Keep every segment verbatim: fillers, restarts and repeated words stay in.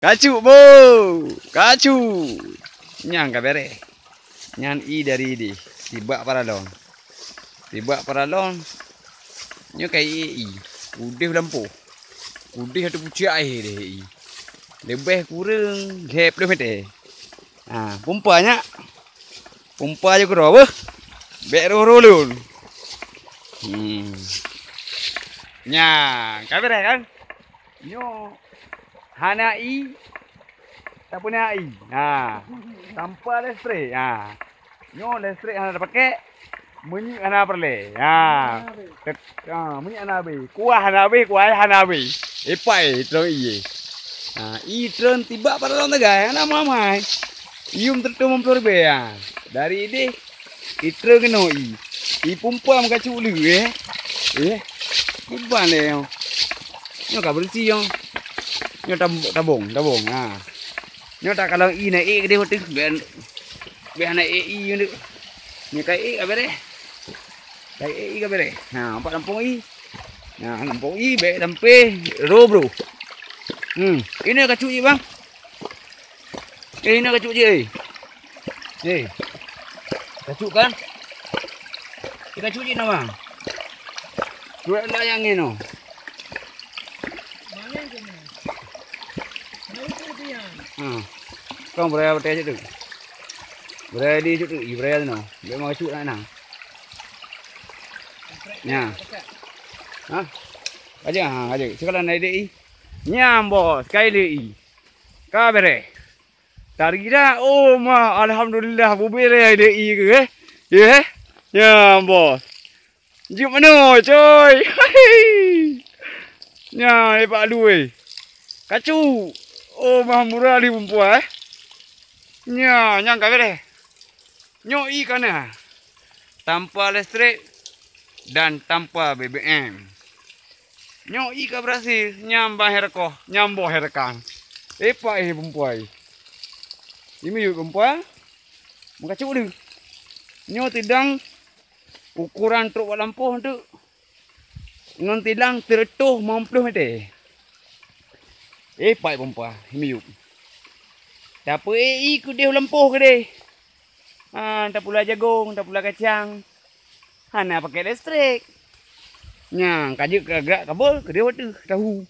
Kacuk, bo! Kacuk! Nyang ka bereh. Nyan ie dari ideh, sibak paralon. Sibak paralon. Nyoe ka ie ie. Udeh lampôh. Udeh ateueh pucak akhé deh ie. Leubeh kureueng lhèe plôh mètè. Ha, pumpa nyak. Pumpa ju keudroe beuh. Bèk roh-roh lôn. Hmm. Nyan, ka bereh kan? Nyoe hana ie, tapeuna ie. Ha. Tanpa listrik. Ha. Nyoe listrik hana tapakai, minyeuk hana peureulèe. Ha. Tet-, ha, minyeuk hana habéh, kuah hana habéh, kuah hana habéh. Ipai treun ie. Ha, ie treun tibak padang lôn tagai, hana mahai. Ié meuteutoh limong plôh ribèe, ha. Dari ideh, ie treun keunoe ie. Ie pumpa meukacuk lé, eh. Eh. Kiban lé nyoe. Nyoe ka beureusi nyoe. Nyoe tab-, tabong, tabong, ha. Nyoe takalon ie na ék keudeh watèe. Bèk, bèk hana ék ie nyoe. Nyoe ka ék ka bereh. Ka ék ie ka bereh. Ha, nampak lampôh ie. Ha, lampôh ie bèk sampé roh-roh. Hmm, inoe kacuk ie, bang. Eh, inoe kacuk ie, eh. Eh. Kacuk kan? Eh, kacuk ie na, bang. Surat lah nyang nyoe. Ha. Kong beuraya batèe cit tu. Beuraya di cit tu, i beuraya tu noh. Bèk mau cit nak nang. Nya. Ha? Aja, ha, aja. Sekarang naik D I. Nyam, bos, sekali D I. Ka bereh. Tari dah. Oh, ma, alhamdulillah, bubireh D I ke, eh? Ya, bos. Jeuet manoe, coy. Nya, eh, Pak Lui. Kacuk. Oh, mah murah di perempuan, eh. Nya, nyang ka bereh. Nyoe ie ka na. Tanpa listrik dan tanpa B B M. Nyoe ie ka berhasil, nyam bah he reukoh, nyam boh he reukang. Lepak he bumpoe. Imiyuet bumpoe, meukacok deuh. Nyoe teudang ukoran trok bak lampôh teuk ngon tilang sireutôh limong ploh meter. Lepak bumpoe, imiyuet. Tapeuék ie keudeh u lampôh keudeh. Ha, tapula jagong, tapula kacang. Hana pakai listrik. Nyang ka jeuet ka grak kabol, keudeh watèe tahu.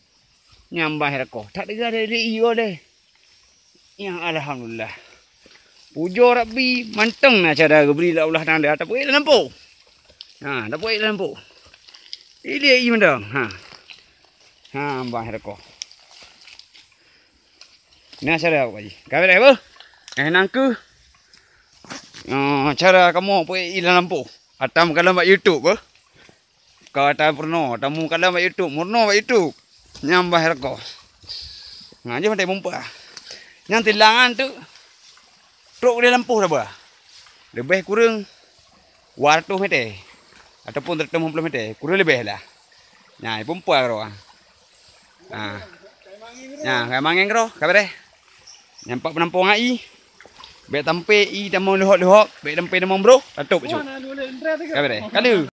Nyang bah reukoh. That deuga dari ie lé. Ya, alhamdulillah. Pujoe Rabbi, mantong na cara geubri lé Allah Taala. Tapeuék lam lampôh. Ha, tapeuék lam lampôh. Ilèe ie mantong. Ha. Ha, bah reukoh. Nah, cara apa ji? Ka bereh beuh? Eh, nang keuh. Ah, cara kamoe peuék ie lam lampôh. Ata meukalon bak YouTube beuh. Ka ata peurunoe, ata meukalon bak YouTube, meurunoe bak YouTube. Nyang bah reukoh. Nah, jeuet maté mumpah. Nyang tilangan tu trok di lampôh dah bah. Leubeh kureueng dua ratus meter ataupun seratus lima puluh meter, kureueng leubeh lah. Nah, ipon-pon keudroe. Nah. Nah, ka mangén keudroe, ka bereh. Nyang pat peunampong ie. Bèk sampé ie tamong leuhok-leuhok, bèk sampé tamong broh, tatôp bacut. Ka bereh. Ka lheueh.